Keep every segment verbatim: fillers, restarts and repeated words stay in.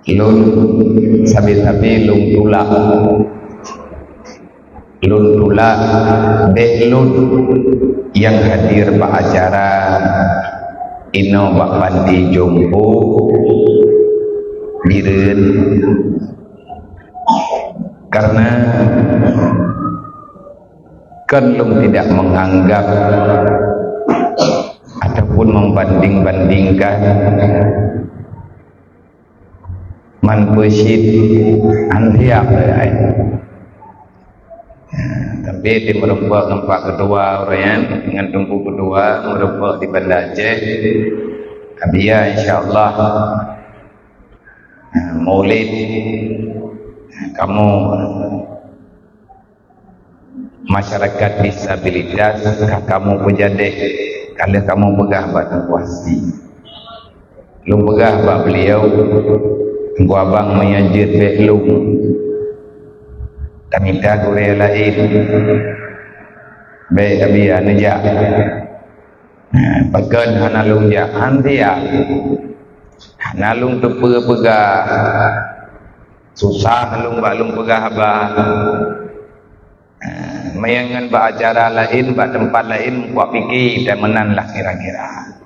Lôn sabe-sabe lôn tulak. Lôn tulak bék lôn nyang hadir bak acara inoe bak Panti Jompo Bireuen. Karena kan lôn tidak menganggap ataupun membanding-bandingkan man peusit antiak. Tapi di meureumpok ngon Pak Ketua ureueng nyan, ngon Teungku Ketua meureumpok di Banda Aceh. Abia, insya Allah, Maulid kamoe masyarakat disabilitas ka kamoe peujadeh, ka lheueh kamoe peugah bak Teungku Hasbi. Lôn peugah bak beliau, Teungku Abang meunyoe jeuet bék lôn, tamita gurée laén, bék Abia neujak. Pakon hana lôn jak? Antiak. Hana lôn teupeue peugah. Susah lôn bak lôn peugah haba. Meunyoe ngon bak acara laén, bak teumpat laén, kuak pike dan meunan lah kira-kira.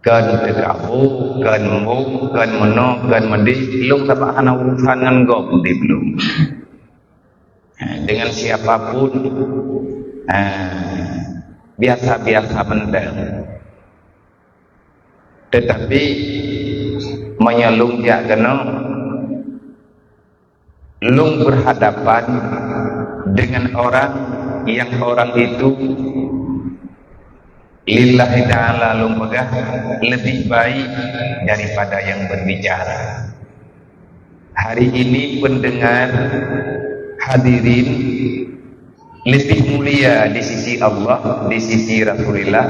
Kon teukabu, kon embong, kon meunoe, kon meudeh, lôn sabab hana urusan ngon gob udeb lôn. Dengan siapapun, biasa-biasa mantong. Tetapi meunyoe lôn jak keunoe, lôn berhadapan dengan orang yang orang itu lillahi ta'ala lôn peugah lebih baik daripada yang berbicara. Hari ini pendengar hadirin lebih mulia di sisi Allah, di sisi Rasulullah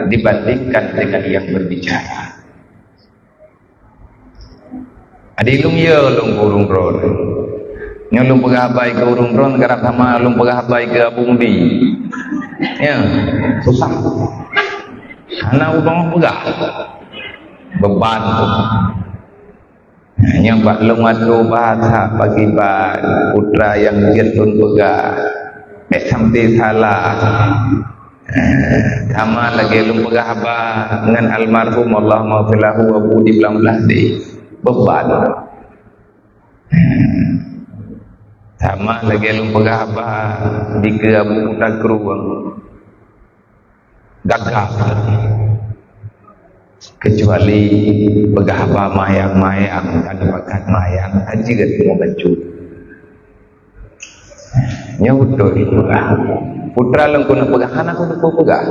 dibandingkan dengan yang berbicara. Adi lôn yo lôn keu ureueng droe. Nyoe lôn peugah haba keu ureueng droe, gara sama lôn peugah haba keu Abu Mudi. Ya, susah. Hana ureueng peugah. Beban. Nyang bak lôn atoe bahasa pakiban putra nyang jeuet lôn peugah. Bék sampai salah. Sama lagée lôn peugah haba ngon almarhum, Allahumma ghfir lahu, Abu Mudi Blang Blah di beban. Sama lagée lôn peugah haba dikeue Abu Puta Krueng. Gagah. Kecuali peugah haba mayang-mayang, kan pakat mayang, ka jeuet meubacut. Nyoe beutôi. Putra lôn keuneuk peugah, hana keuneuk peugah.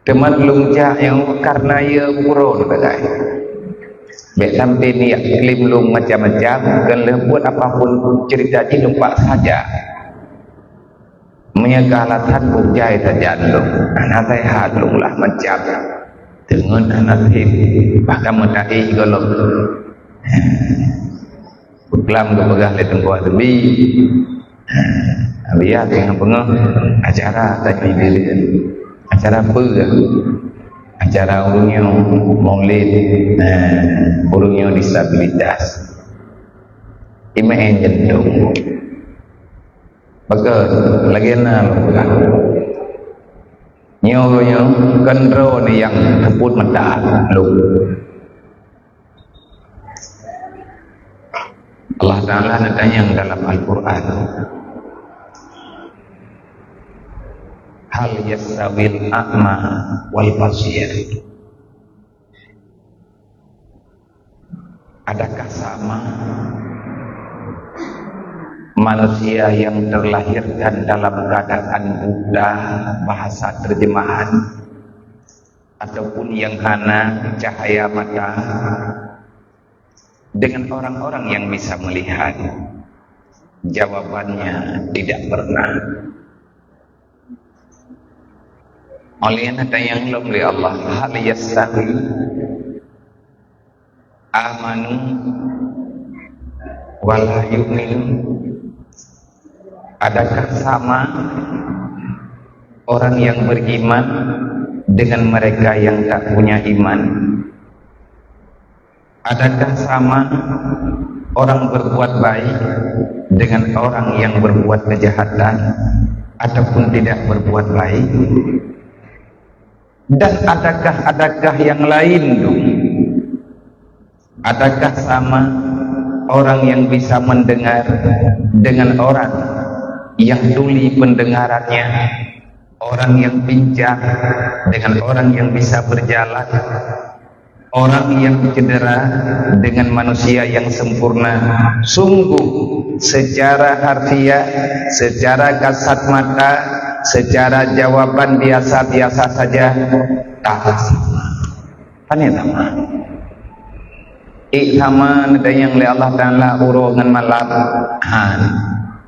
Teuma lôn jak nyang karna ye buroe teugadai. Bék sampai niat klaim lôn macam-macam, kon lheueh buet apapun cerita jih lôn paksa jak. Meunyoe keu alasan buet jai sajan lôn, hana sehat lôn lah macam. Teungeut hana sép, bahkan meudaéh gohlom. Peuklam geupeugah lé Teungku Azmi. Abiyah teungoh peungoh acara tajwid. Acara peue? Acara ureueng nyoe maulid, eh, ureueng nyoe disabilitas. Imeuen jantong. Pakon lagée na lôn peugah. Nyoe, nyoe kon droeneuh nyang seupôt meuta lôn. Allah Ta'ala neutanyong dalam Al-Quran, "Hal yastawil a'ma wal basir?" Adakah sama manusia yang terlahirkan dalam keadaan buta, bahasa terjemahan, ataupun yang hana cahaya mata, dengan orang-orang yang bisa melihat? Jawabannya, tidak pernah. Oleh nyan tanyong lom lé Allah, "Hal yastawi amanu wala yu'minun?" Adakah sama orang yang beriman dengan mereka yang tak punya iman? Adakah sama orang berbuat baik dengan orang yang berbuat kejahatan ataupun tidak berbuat baik? Dan adakah, adakah yang lain tu? Adakah sama orang yang bisa mendengar dengan orang yang tuli pendengarannya, orang yang pincang dengan orang yang bisa berjalan, orang yang cedera dengan manusia yang sempurna? Sungguh, secara harfiah, secara kasat mata, secara jawaban biasa-biasa saja, tak sama. Pane sama? Ék sama neutanyong lé Allah Taala uroe ngon malam? Han.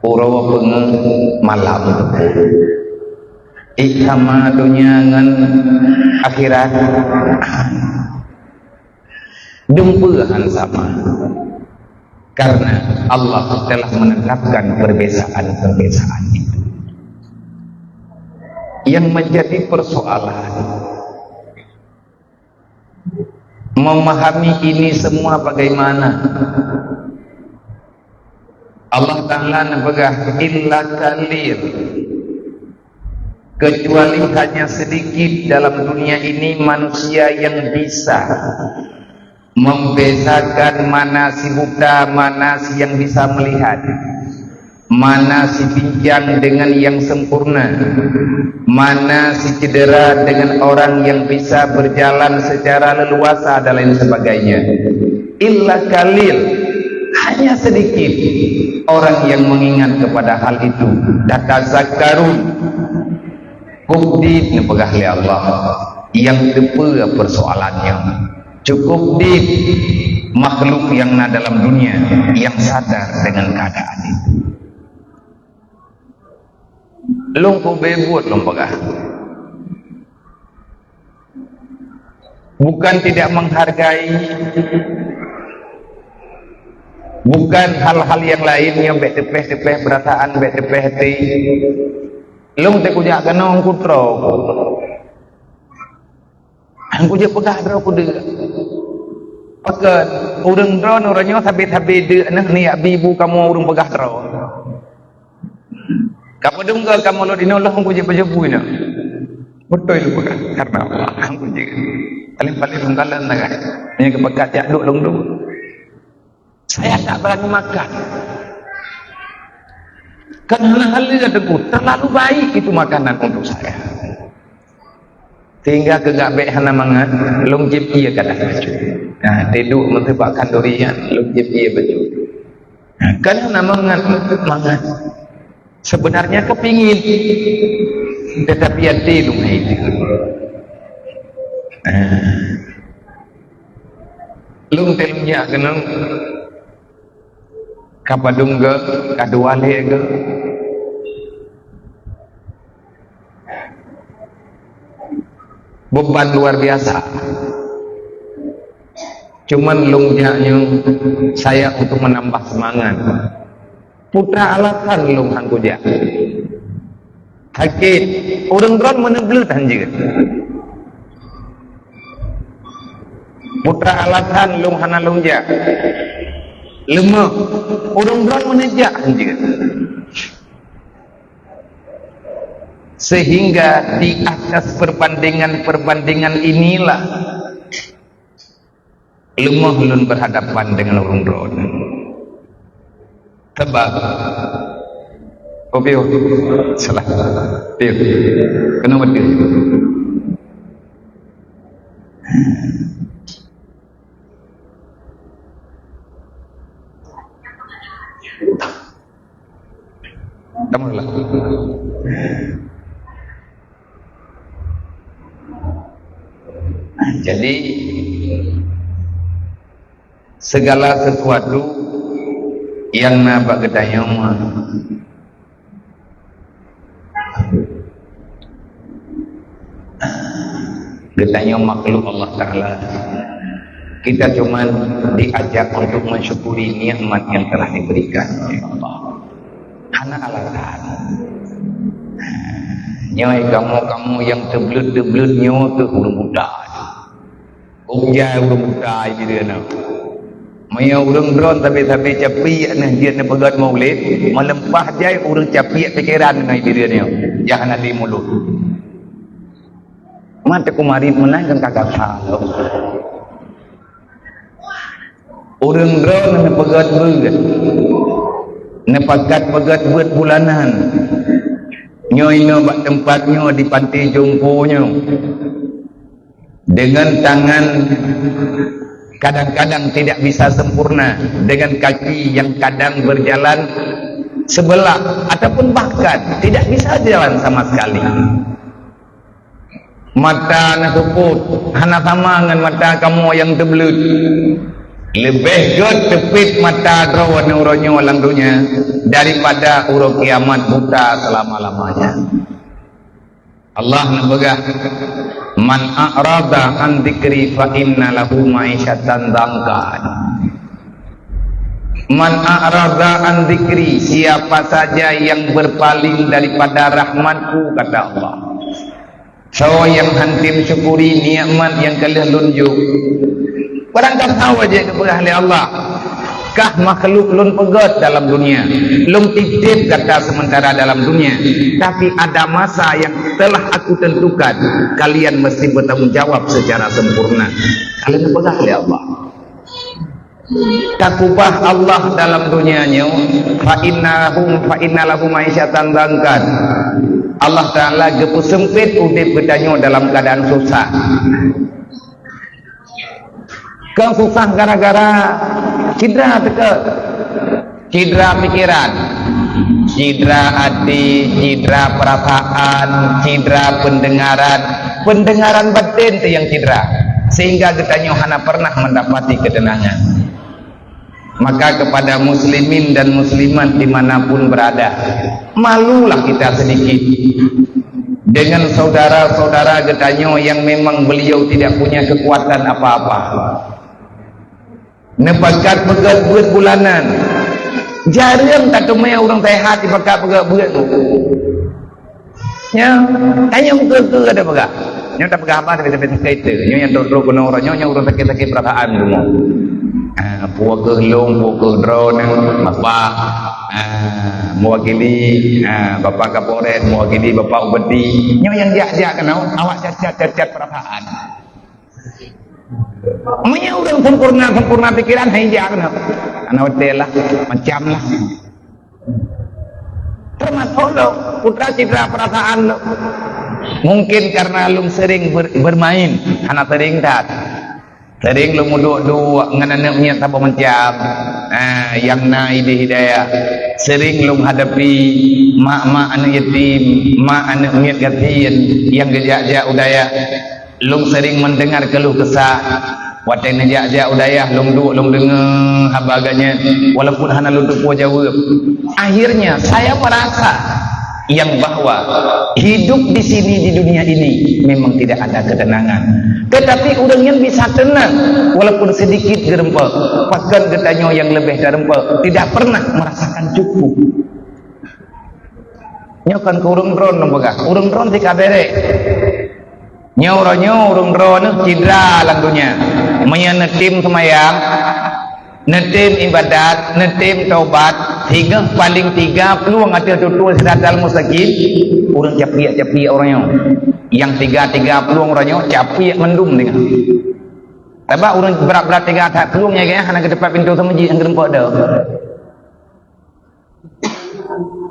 Uroe peungeuh, malam teupeu. Ék sama donya ngon akhirat? Han. Dumpeue han sama? Karena Allah telah menetapkan perbezaan-perbezaan itu. Yang menjadi persoalan, memahami ini semua bagaimana? Allah Taala neupeugah, "Illa qalil." Kecuali hanya sedikit dalam dunia ini manusia yang bisa membezakan mana si buta, mana si yang bisa melihat, mana si pincang dengan yang sempurna, mana si cedera dengan orang yang bisa berjalan secara leluasa dan lain sebagainya. Illa qalil, hanya sedikit orang yang mengingat kepada hal itu. Tatazakkarun. Cukup dit neupeugah lé Allah nyang teupeue persoalan nyoe. Cukup dit makhluk nyang na dalam dunia nyang sadar dengan keadaan itu. Lôn keubeue buet lôn peugah. Bukan tidak menghargai, bukan hal-hal nyang laén nyang bèk teupeh-teupeh peurasaan, bèk teupeh até. Lôn teuh kujak keunoe kutroe. Hana kujeuet peugah droe kudeuk. Pakon, ureueng droeneuh uroe nyoe sabe-sabe deuk neh, neujak bi bu kamoe ureueng peugah droe. Ka peudong keu kamoe lôn inoe lôn hana kujeuet pajoh bu inoe. Beutôi lôn peugah, karena Allah hana kujeuet. Paléng-paléng lôn kalon na kan. Nyang keupeugah jak duek lôn duek. Saya tak berani makan. Kan hana haleue Teungku, terlalu baik itu makanan untuk saya. Sehingga keu gak bèk hana mangat, lôn jieb ié kadang bacut. Nah, teuduek meuteubak khanduri nyan, lôn jieb ié bacut. Nah, kan hana mangat, mangat. Sebenarnya kepingin, tetapi até lôn hai teuh. Ah. Lôn teuh lôn jak keunoe, ka padum geu, ka dua lhèe geu. Beban luar biasa. Cuman lôn jak nyoe saya untuk menambah semangat. Putra alasan lôn han kujak. Sakét, ureueng droen meuneubleut han jeuet. Putra alasan lôn hana lôn jak. Leumah, ureueng droen meuneujak han jeuet. Sehingga di atas perbandingan-perbandingan inilah leumah lôn berhadapan dengan ureueng droen. Sebab, oh, piôh. Salah. Piôh. Keunoe beutôi. Tameulah. Jadi, segala sesuatu nyang na bak geutanyoe, geutanyoe makhluk Allah Taala, kita cuman diajak untuk mensyukuri nikmat yang telah diberikan oleh Allah. Hana alasan. Nyoe kamoe-kamoe nyang teubleut-teubleut nyoe keuh ureueng buta. Ôk jai ureueng buta jih dia na. Meunyoe ureuëng droe sabe-sabe capiek neh jeuet neupeugét maulid, meuleumpah jai ureuëng capiek pikeran ngon diri nyoe, jak hana di mulut. Mata kumarit meunan kan kakak salah. Ureuëng droe neupeugét beuet, neupakat peugét beuet bulanan. Nyoe inoe bak teumpat nyoe di Panti Jompo nyoe. Dengan tangan kadang-kadang tidak bisa sempurna, dengan kaki yang kadang berjalan sebelah ataupun bahkan tidak bisa jalan sama sekali. Mata neusuput hana sama ngon mata kamoe nyang teubleuet. Leubeh gét teupit mata droe uroe nyoe lam donya daripada uroe kiamat buta selama-lamanya. Allah neupeugah, "Man a'rada an dzikri fa inna lahu ma'isyatan dhanka." "Man a'rada an dzikri," siapa saja yang berpaling daripada rahmatku, kata Allah. Soe nyang hana tem syukuri nikmat nyang ka lheueh Lôn jok. Barangkapeue jeuet geupeugah lé Allah, "Kah makhluk Lôn peugét dalam dunia, Lôn titip gata sementara dalam dunia, tapi ada masa yang telah Aku tentukan, kalian mesti bertanggung jawab secara sempurna." Ka lheueh geupeugah lé Allah. Takubah Allah dalam dunia nyoe, fa innahum, fa inna lahum ma'isyatan dhankan. Allah Ta'ala geupeuseumpét udeb geutanyoe dalam keuadaan susah. Kon susah gara-gara cidra teuka, cidra pikeran, cidra até, cidra peurasaan, cidra peundeungaran. Peundeungaran baten teuh nyang cidra, sehingga geutanyoe hana pernah mendapati keuteunangan. Maka kepada muslimin dan muslimat dimanapun berada, malulah kita sedikit dengan saudara-saudara geutanyoe yang memang beliau tidak punya kekuatan apa-apa. Neupakat peugét beuet bulanan. Jareueng tateumé ureuëng sehat dipakat peugét beuet tu. Nyoe, tanyoe keu-keu ada peugah. Nyoe tapeugah haba tapi tapi sakét tu. Nyoe nyang trok-trok keunoe uroe nyoe, nyoe ureuëng sakét-sakét peurasaan tu. Ah, peue keuh lôn, peue keuh droeneuh, bapak, ah, mewakili, ah, Bapak Kapolres, mewakili Bapak Bupati. Nyoe nyang jak-jak keunoe, awak cat-cat peurasaan. Meunyoe ureuëng sempurna-sempurna pikeran, hai jak keunoe. Hana watée lah, macam lah. Teumasok lôn, putra cidra peurasaan lôn. Mungkin karena lôn sering ber-, bermain, hana sering that. Sering lôn meuduek-duek ngon aneuëk miet saboh macam. Ah, nyang na idéh i dayah. Sering lôn hadapi mak-mak aneuëk yatim, mak aneuëk miet gasien nyang geujak-jak u dayah. Lôn sering mendengar keluh kesah. Watée neujak-jak u dayah, lôn duek, lôn deungoe haba geuhnyan, walaupun hana lôn teupeue jaweueb. Akhirnya, saya merasa yang bahwa hidup di sini, di dunia ini, memang tidak ada ketenangan. Tetapi ureuëng nyang bisa tenang, walaupun sedikit geureumpok, pakon geutanyoe nyang leubeh tareumpak, tidak pernah merasakan cukup. Nyoe kon keu ureuëng droe lôn peugah. Ureuëng droe tika berek. Nyoe uroe nyoe ureuëng droe neuh cidra lam donya. Meunyoe neutem seumayang, neutem ibadat, neutem taubat, singoh paléng tiga plueng ateueh tutoe siratal mustaqim, ureuëng capiek-capiek uroe nyoe. Nyang tiga-tiga plueng uroe nyoe capiek mandum deungon. Sabab ureuëng brat-brat tiga that plueng nyan hana geuteupat pintoe seumeujid nyang geureumpok deuh.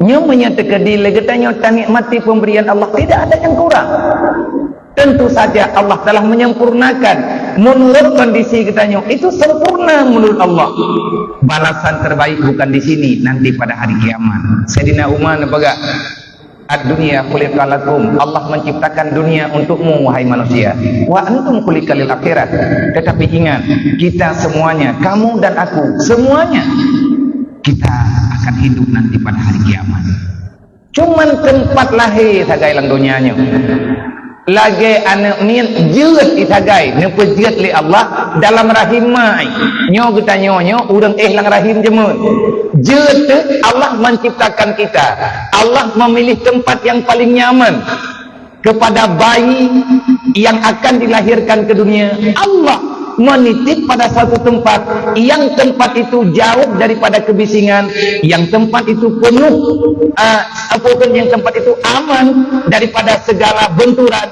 Nyoe meunyoe teukeudi lé geutanyoe tanikmati pemberian Allah, tidak ada yang kurang. Tentu saja Allah telah menyempurnakan menurut kondisi geutanyoe. Itu sempurna menurut Allah. Balasan terbaik bukan di sini, nanti pada hari kiamat. Saidina Umar neupeugah, "Ad-dunya khuliqa lakum." Allah menciptakan dunia untukmu, wahai manusia. "Wa antum khuliqa lil akhirah." Tetapi ingat, kita semuanya, kamu dan aku, semuanya kita akan hidup nanti pada hari kiamat. Cuman teumpat lahé sagai lam donya nyoe. Lagée aneuëk miet jeuet isagai neupeujeuet lé Allah dalam rahim mai. Nyoe geutanyoe nyoe ureuëng éh lam rahim jameun. Jeuet teuh Allah menciptakan kita. Allah memilih tempat yang paling nyaman kepada bayi yang akan dilahirkan ke dunia. Allah menitip pada satu tempat, yang tempat itu jauh daripada kebisingan, yang tempat itu penuh, ah, apa pun, yang tempat itu aman daripada segala benturan,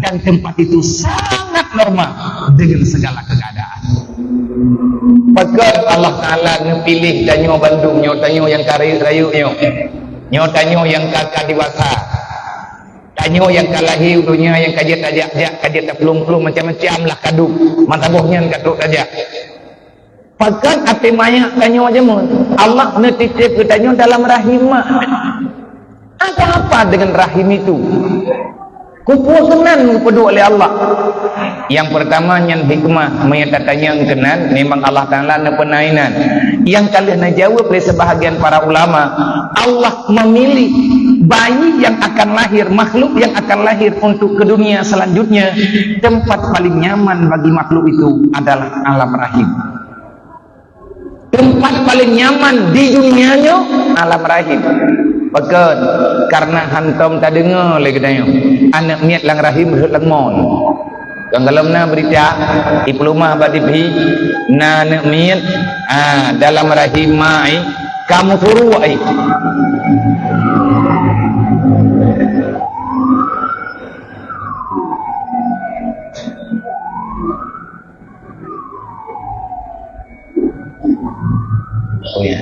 dan tempat itu sangat normal dengan segala keadaan. Pakon Allah Taala neupiléh tanyoe bandum nyoe, tanyoe nyang ka rayeuk-rayeuk nyoe, nyoe tanyoe nyang ka, ka dewasa. Tanyoe nyang ka lahé u donya nyang ka jeuet tajak-jak, ka jeuet taplueng-plueng macam-macam lah kadum. Masa boh nyan ka trok tajak. Pakon até manyak tanyoe jameun? Allah neutitip geutanyoe dalam rahim mak. Ada apa dengan rahim itu? Kupeue keunan geupeuduek lé Allah? Nyang peurtama nyan hikmah, meunyo tatanyong keunan, memang Allah Taala neupeuna inan. Nyang ka lheueh neujaweueb lé sebahagian para ulama, Allah memilih bayi yang akan lahir, makhluk yang akan lahir untuk ke dunia selanjutnya, tempat paling nyaman bagi makhluk itu adalah alam rahim. Tempat paling nyaman di dunia nyoe alam rahim. Pakon? Karena hantom tadeungoe lé geutanyoe, aneuk miet lam rahim rhot lam mon. Kon gohlom na beurita, ipeuleumah bak T V, na aneuk miet, ah, dalam rahim mak, eh, ka meusurok, eh. Oh, ya.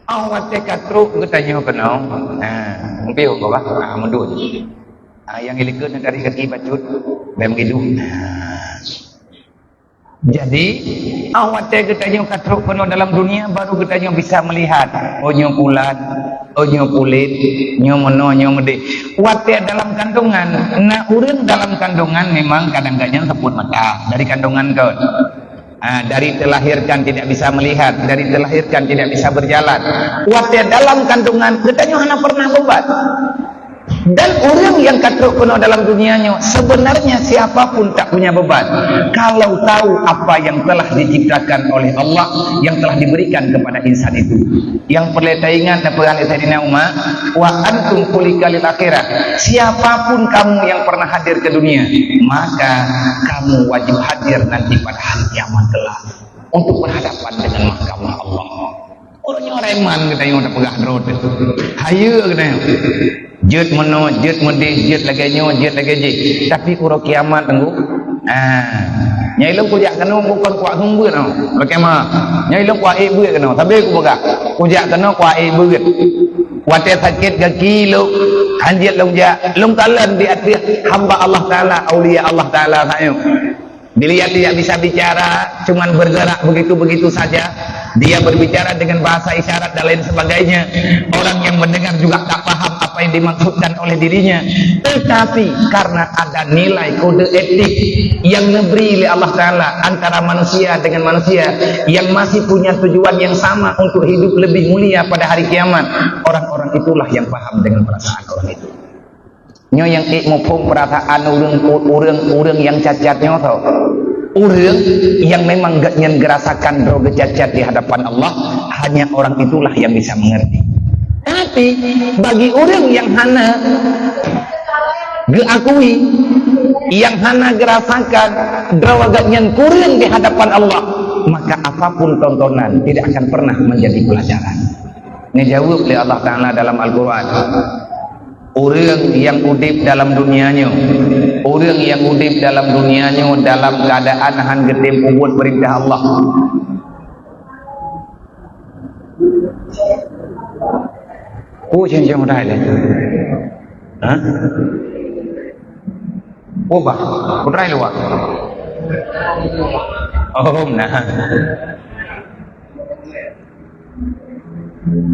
Oh, watèe ka trok geutanyoe keunoe. Nah, meupiôh keu bah. Ah, mundur. Ah, nyang ilikot dari kaki bacut, bèk meugiduek. Nah. Jadi, ah, watèe geutanyoe ka trok keunoe dalam dunia, baru geutanyoe bisa melihat, oh, nyoe kulat, oh, nyoe kulét, nyoe meunoe, nyoe meudéh. Watèe dalam kandungan, na ureueng dalam kandungan memang kadang-kadang seupôt mata dari kandungan kon. Ah, dari terlahirkan tidak bisa melihat, dari terlahirkan tidak bisa berjalan. Watèe dalam kandungan, geutanyoe hana pernah beubat. Dan ureueng nyang ka trok keunoe dalam dunia nyoe, sebenarnya siapa pun tak punya beban. Kalau tahu apa yang telah diciptakan oleh Allah, yang telah diberikan kepada insan itu. Nyang peureulèe taingat na peugah lé Saidina Umar, "Wa antum khuliqa lil akhirah." Siapapun kamu yang pernah hadir ke dunia, maka kamu wajib hadir nanti pada hari kiamat kelak untuk berhadapan dengan mahkamah Allah. Uroe nyoe reman geutanyoe tapeugah droe teuh. Hayeue geutanyoe. Jeuet meunoe, jeuet meudéh, jeuet lagèe nyoe, jeuet lagèe jéh. Tapi uroe kiamat teungku. Ah. Nyang ilôn kujak keunoe bukon kuat seumeubeuet nyoe. Bagaimana? Nyang ilôn kuat ék beuet keunoe. Sabe kupeugah. Kujak keunoe kuat ék beuet. Watèe sakét gaki lôn, hanjeuet lôn jak, lôn kalon di ateueh hamba Allah Taala, aulia Allah Taala sayoe. Dia tidak bisa bicara, cuman bergerak begitu-begitu saja. Dia berbicara dengan bahasa isyarat dan lain sebagainya. Orang yang mendengar juga tak paham apa yang dimaksudkan oleh dirinya. Tetapi karena ada nilai kode etik yang diberi oleh Allah Taala antara manusia dengan manusia yang masih punya tujuan yang sama untuk hidup lebih mulia pada hari kiamat, orang-orang itulah yang paham dengan perasaan orang itu. Nyoe nyang ék muphom peurasaan ureueng, ureueng, ureueng nyang cacat nyoe tho. Ureueng nyang memang gobnyan geurasakan droe geuh cacat di hadapan Allah, hanya orang itulah yang bisa mengerti. Tapi bagi ureueng nyang hana geuakui, nyang hana geurasakan droe gobnyan kureueng di hadapan Allah, maka apapun tontonan tidak akan pernah menjadi pelajaran. Neujaweueb lé Allah Taala dalam Al-Quran. Ureueng nyang udép dalam dunia nyoe, ureueng nyang udép dalam dunia nyoe dalam keuadaan han geutem peubuet peurintah Allah. Oh, ceng-ceng udah ada. Hah? Oh, bah, udah luar. Oh, nah.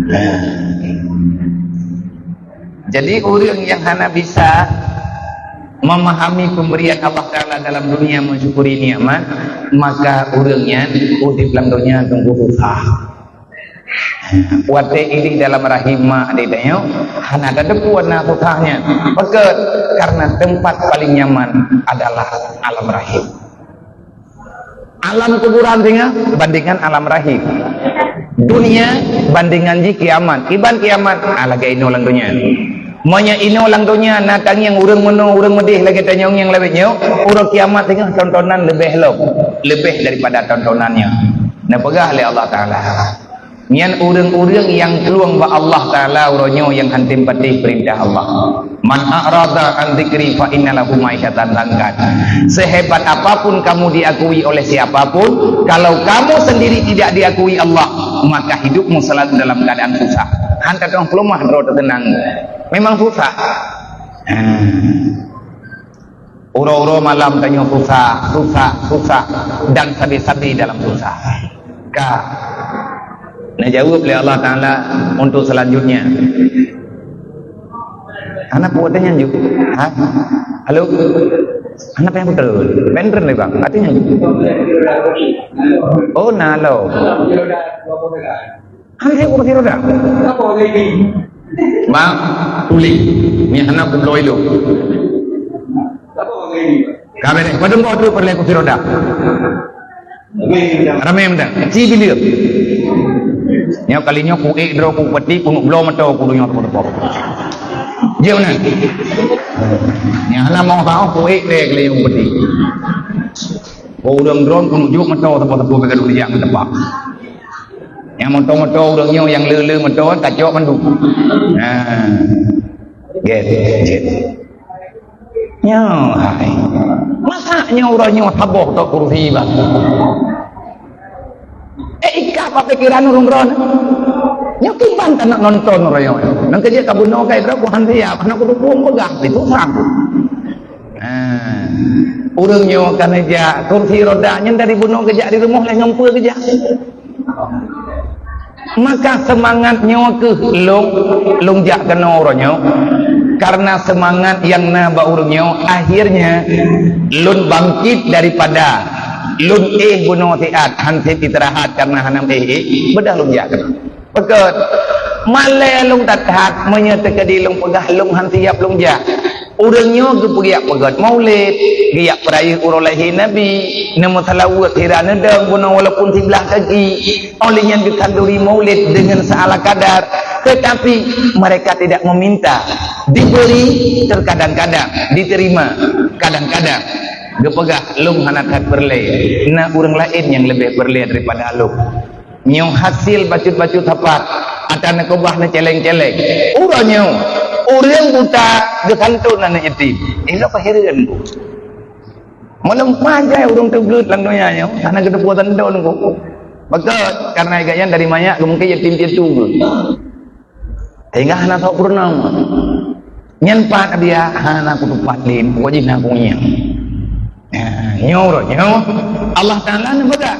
Nah. Jadi, ureueng nyang hana bisa memahami pemberian Allah Taala dalam dunia, mensyukuri nikmat, maka ureueng nyan udép lam donya teungku susah. Watèe idéh dalam rahim mak di tanyoe, hana tateupeue na susah nyan. Pakon? Karena tempat paling nyaman adalah alam rahim. Alam kuburan singoh bandingan alam rahim. Dunia bandingan jih kiamat. Kiban kiamat, ah, lagèe inoe lam dunia. Meunyoe inoe lam dunia na tangieng ureueng meunoe, ureueng meudeh lagèe tangieng nyang lawét nyoe, uroe kiamat singoh tontonan leubeh lom, leubeh daripada tontonan nyoe. Neupeugah lé Allah Taala, nyan ureueng-ureueng nyang plueng bak Allah Taala uroe nyoe nyang hana tem patéh peurintah Allah. "Man a'rada an dzikri fa inna lahu ma'isyatan dhanka." Sehebat apapun kamu diakui oleh siapapun, kalau kamu sendiri tidak diakui Allah, maka hidupmu selalu dalam keadaan susah. Hana teupeulumah droe teuteunang. Memang susah. Hmm. Uroe-uroe malam tanyoe susah, susah, susah, dan sabe-sabe dalam susah. Ka. Neujaweueb lé Allah Taala untuk selanjutnya. Hana peue tanyong ju. Ha? Halo? Hana payah putra. Pèng treun lé bang. Artinya ju. Oh, na lo. Hana kursi roda. Bang, tuléh. Ni hana kubloe ilok. Ka beureh. Padum boh tu peureulèe kursi roda. Ramé mantong. Ci bileueng. Nyoe kali nyoe kuék droe kupeuti, kuneuk bloe mata ku donya teupok-teupok. Jeuet meunan. Nyang hana mau saôh kuék lé kali nyoe kupeuti. Ko ureueng droe kuneuk jok mata teupok-teupok bèk gadôh dijak meuteumpat. Nyang moto-moto ureueng nyoe nyang le-le moto tacok mandum. Nah. Gét, gét. Nyoe hai. Masa nyoe uroe nyoe saboh tok kursi bang. Eh, ikah bak pikiran ureueng droe. Nyoe kiban taneuk nonton uroe nyoe. Nang keujeuet ka bunoe kai droe ku han siap, hana kuteupeue peugah, itu sang. Nah, ureueng nyoe ka neujak kursi roda nyan dari bunoe geujak di rumoh lé ngon peue geujak. Maka seumangat nyoe keuh lôn, lôn jak keunoe uroe nyoe. Karena seumangat nyang na bak ureueng nyoe, akhirnya lôn bangkit daripada lôn éh bunoe siat, han sép istirahat karena hana éh-éh, beudôh lôn jak keunoe. Peugöt, malèe lôn that-that, meunyoe teukeudi lôn peugah lôn han siap lôn jak. Ureueng nyoe geupeugöt, peugöt maulid, geujak peurayeuk uroe lahé Nabi, neumeuseulaweuet sira neudong bunoe walaupun siblah kaki. Oleh nyan geukhanduri maulid dengan seala kadar, tetapi mereka tidak meminta, diberi terkadang-kadang, diterima kadang-kadang. Geupeugah, lôn hana that peureulèe, na ureueng laén nyang leubeh peureulèe daripada lôn. Nyoe hasil bacut-bacut sapat, ata neukeubah neuceleng-celeng. Uroe nyoe, ureueng buta geusanton aneuk yatim. Ilok peuheureuan ku. Meunyoe manjai ureueng teubleuet lam donya nyoe, hana geuteupeue santon ku. Beutôi, karena gobnyan dari manyak geumungken yatim piatu geuh. Sehingga hana sok peurunoe. Nyan pat biya hana kutupat lé, pokok jih na kungieng. Nah, nyoe uroe nyoe Allah Taala neupeugah.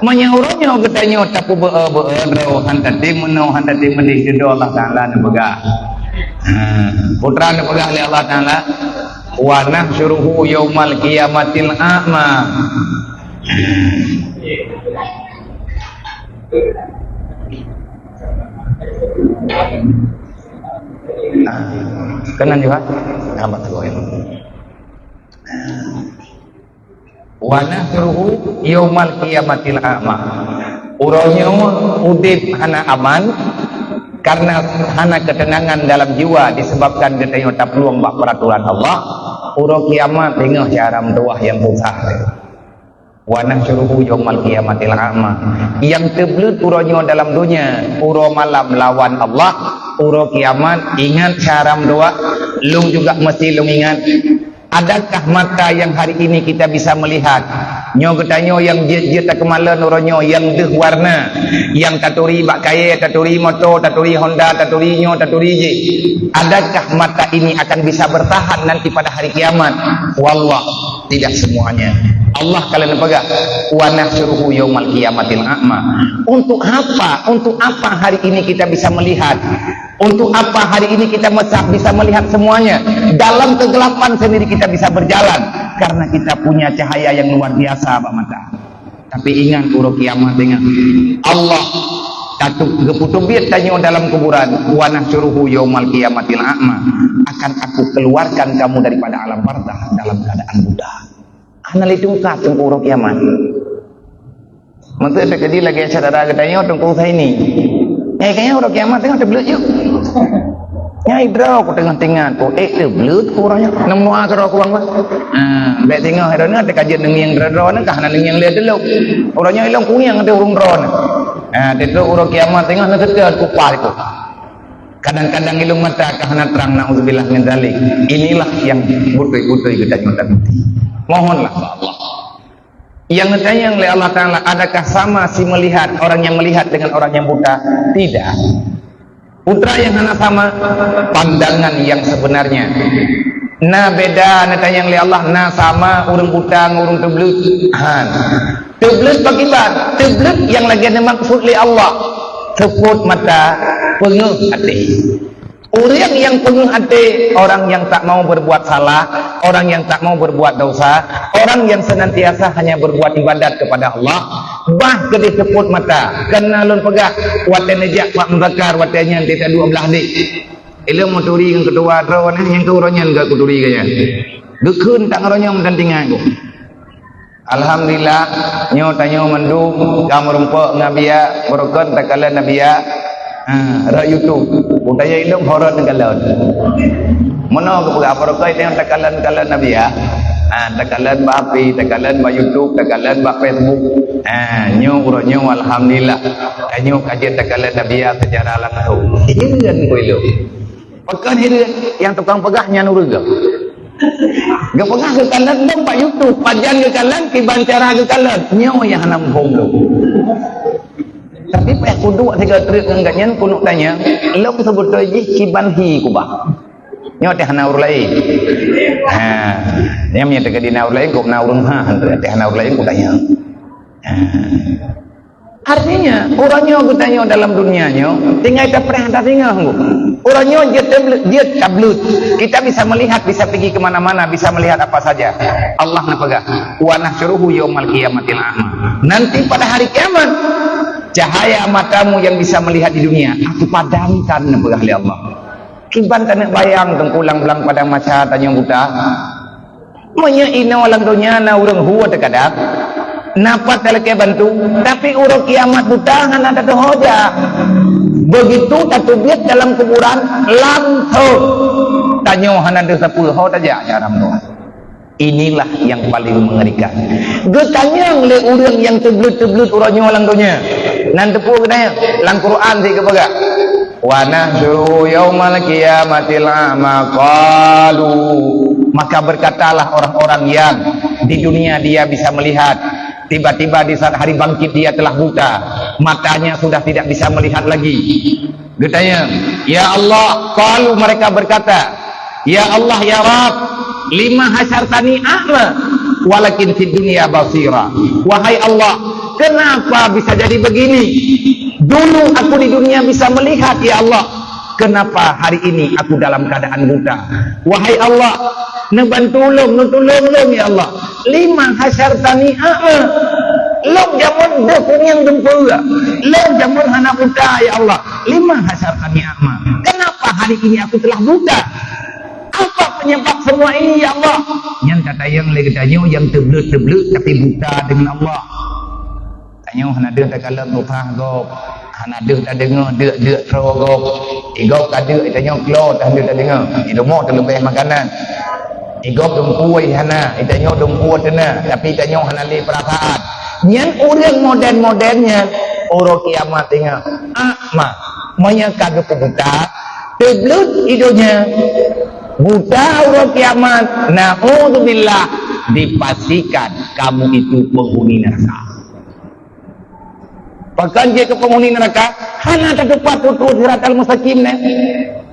Meunyoe uroe nyoe geutanyoe tapeubeu-eu-beu droe, han tatem meunoe, han tatem meudeh, dudoe Allah Taala neupeugah. Ha, peue neupeugah lé Allah Taala, "Wa nahsyuruhu yaumal qiyamatil a'ma." Nah, keunan juga. Nampak tu, ya. "Wa nahsyuruhu yaumal qiyamatil a'ma." Uroe nyoe udeb hana aman karena hana keuteunangan dalam jiwa disebabkan geutanyoe taplueng bak peuratoran Allah. Uroe kiamat teungoh cara meutuwah nyang susah. "Wa nahsyuruhu yaumal qiyamatil a'ma." Nyang teubleuet uroe nyoe dalam donya, uroe malam lawan Allah, uroe kiamat ingat cara meutuwah, lôn juga meusti lôn ingat. Adakah mata yang hari ini kita bisa melihat? Nyoe geutanyoe nyang jeuet-jeuet takeumalon uroe nyoe, nyang deuh warna, nyang taturi bak kayèe, taturi moto, taturi Honda, taturi nyoe, taturi jih. Adakah mata ini akan bisa bertahan nanti pada hari kiamat? Wallah, tidak semuanya. Allah ka lheueh neupeugah, "Wa nahsyuruhu yaumal qiyamatil a'ma." Untuk apa? Untuk apa hari ini kita bisa melihat? Untuk apa hari ini kita mesa-, bisa melihat semuanya? Dalam kegelapan sendiri kita bisa berjalan karena kita punya cahaya yang luar biasa bak mata. Tapi ingat, uroe kiamat, ingat, Allah ka geupeuteubiet tanyoe dalam kuburan, "Wa nahsyuruhu yaumal qiyamatil a'ma." Akan Aku keluarkan kamu daripada alam barzakh dalam keadaan buta. Hana lé tungkat teungku uroe kiamat. Maksud teukeudi lagèe syedara geutanyoe Teungku Husaini. Nyang geutanyoe uroe kiamat teungoh teubleuet yôh. Nyang droe ku teungoh teuingat ku, eh, teubleuet ku uroe nyoe. Nang meunua keudroe ku bang bah. Ha, bèk teungoh droeneuh teuka jeuet neungieng droe-droe nyan ka hana neungieng lé teulok. Uroe nyoe ilôn kugieng ateueh ureueng droeneuh. Ha, teutrok uroe kiamat teungoh neuseuteun kupaih ku. Kadang-kadang ilôn mata ka hana trang, naudzubillah min dzalik. Inilah yang beutôi-beutôi geutanyoe takuti. Mohonlah bak Allah. Yang ditanyong lé Allah Ta'ala, adakah sama si melihat, orang yang melihat dengan orang yang buta? Tidak. Putra yang hana sama, pandangan yang sebenarnya. Na beda, ditanyong lé Allah, na sama ureueng buta ngon ureueng teubleuet? Han. Teubleuet pakriban? Teubleuet nyang lagèe neumaksud lé Allah. Seupôt mata, peungeuh até. Ureueng nyang peungeuh até, orang yang tak mau berbuat salah, orang yang tak mau berbuat dosa, orang yang senantiasa hanya berbuat ibadat kepada Allah, bah keudéh seupôt mata. Kana lôn peugah, watèe neujak Pak Muzakar, watèe nyan teuka dua blah deh. Ilôn meuturi ngon keutua droeneuh, nyang keu uroe nyan ka kuturi keu nyan. Geukheun tang uroe nyoe meudan tinggai ku. Alhamdulillah, nyoe tanyoe mandum ka meurumpok ngon Abiya, beurukon takalon Abiya, ha, rot YouTube. Peue tanyoe ilôn horot neukalon. Meunoe geupeugah beurukon tanyoe takalon-kalon Abiya. Ha, takalon bak H P, takalon bak YouTube, takalon bak Facebook. Ha, nyoe uroe nyoe alhamdulillah. Tanyoe ka jeuet takalon Abiya secara langsung. Hireuen ku ilôn. Pakon hireuen, nyang tukang peugah nyan ureueng geuh. Geupeugah geukalon lom bak YouTube, pajan geukalon, kiban cara geukalon. Nyoe nyang hana muphom lom. Tapi payah kuduek sigoe treuk ngon gobnyan, keuneuk tanyong, lom seubeutôi jih kiban hi kubah. Nyoe teuh hana ureueng laén. Ha, nyan meunyo teukeudi na ureueng laén, kok na ureueng ha, teuh hana ureueng laén kutanyong. Ha. Artinya, uroe nyoe geutanyoe dalam dunia nyoe, tinggai tapreh tasingoh. Uroe nyoe jeuet tableut, jeuet tableut. Kita bisa melihat, bisa pergi ke mana-mana, bisa melihat apa saja. Allah neupeugah, "Wa nahsyuruhu yaumal qiyamatil a'ma." Nanti pada hari kiamat, cahaya matamu yang bisa melihat di dunia, aku padamkan, neupeugah lé Allah. Kiban taneuk bayang teungku lam blang padang mahsyar tanyoe buta. Meunyoe inoe lam donya na ureueng hu teuka dam, na pat talakée bantu, tapi uroe kiamat buta hana tatuho jak. Begitu tateubiet dalam kuburan, langsong tanyoe hana deuh sapeue ho tajak jak lam donya. Inilah yang paling mengerikan. Geutanyong lé ureueng nyang teubleuet-teubleuet uroe nyoe lam donya. Nan teupeue geutanyong? Lam Quran sit geupeugah, "Wa nahsyuruhu yaumal qiyamatil a'ma qalu." Maka berkatalah orang-orang yang di dunia dia bisa melihat, tiba-tiba di saat hari bangkit dia telah buta, matanya sudah tidak bisa melihat lagi. Geutanyong, "Ya Allah," qalu, mereka berkata, "Ya Allah, ya Rabb, lima hasyartani a'ma, walakin fid dunya basira." Wahai Allah, kenapa bisa jadi begini? Dulu aku di dunia bisa melihat, ya Allah. Kenapa hari ini aku dalam keadaan buta? Wahai Allah, neubantu lôn, neutulông lôn, ya Allah. Lima hasyartani a'ma. Lôn jameun deuh kunyang dumpeue. Lôn jameun hana buta, ya Allah. Lima hasyartani a'ma. Kenapa hari ini aku telah buta? Apa penyebab semua ini, ya Allah? Nyan tatanyong lé geutanyoe nyang teubleuet-teubleuet tapi buta deungon Allah. Tanyoe hana deuh takalon tuha gob, hana deuh tadeungoe deuk-deuk troe gob. Igob ka deuk, tanyoe klo, hana deuh tadeungoe. Di rumoh teuleubeh makanan. Igob dumpeue hana, tanyoe dumpeue teuna, tapi tanyoe hana lé peurasaan. Nyan ureueng modern-modern nyan, uroe kiamat teungoh. A'ma, meunyoe ka geupeubuta, teubleuet i donya. Buta uroe kiamat, naudzubillah, dipastikan kamu itu penghuni neraka. Pakon jeuet keu penghuni neraka, hana tatupat tutoe siratal mustaqim nyan.